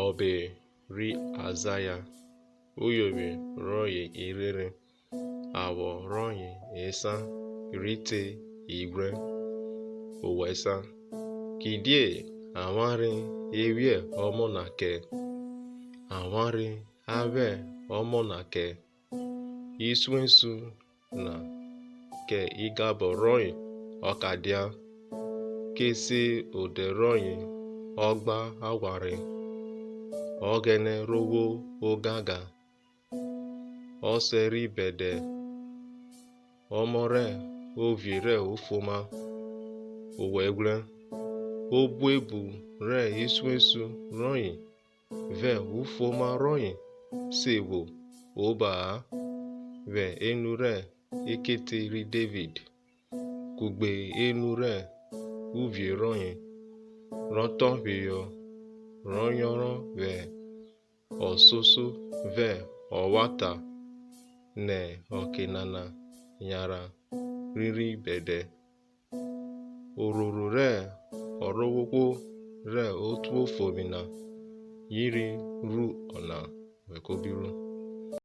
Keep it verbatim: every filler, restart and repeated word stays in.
Ọbe ri Aizaya, uyovwi rọye irhirin, awọ rọye esan ri te ighwrẹn. Owọ esan. Kidie avwanre e vwiẹ ọmọ na kẹ, avwanre a vwẹ ọmọ na kẹ, isuesu na kẹ igabọ rọye ọ ka dia, ke se odẹ rọye ọ gba aghwanre. Ọghẹnẹ ro vwo ogangan, ọsẹ ri bẹdẹ, ọmọ rẹ ovie rẹ ufuoma. Owọ ighwrẹn. Obuebu rẹ isuesu rọye vẹ ufuoma rọye se vwo oba-a, vwẹ enu rẹ ekete ri Devid, kugbe enu rẹ uvie rọye, rọ tọn phiyọ, rọ yọnrọn vwẹ ọsoso vẹ ọvwata, nẹ ọke nana yanran rhiri bẹdẹ. Oruru rẹ Ọrovwohwo rẹ otuofovwi na yi rhi ru ọna vwẹ kobiru.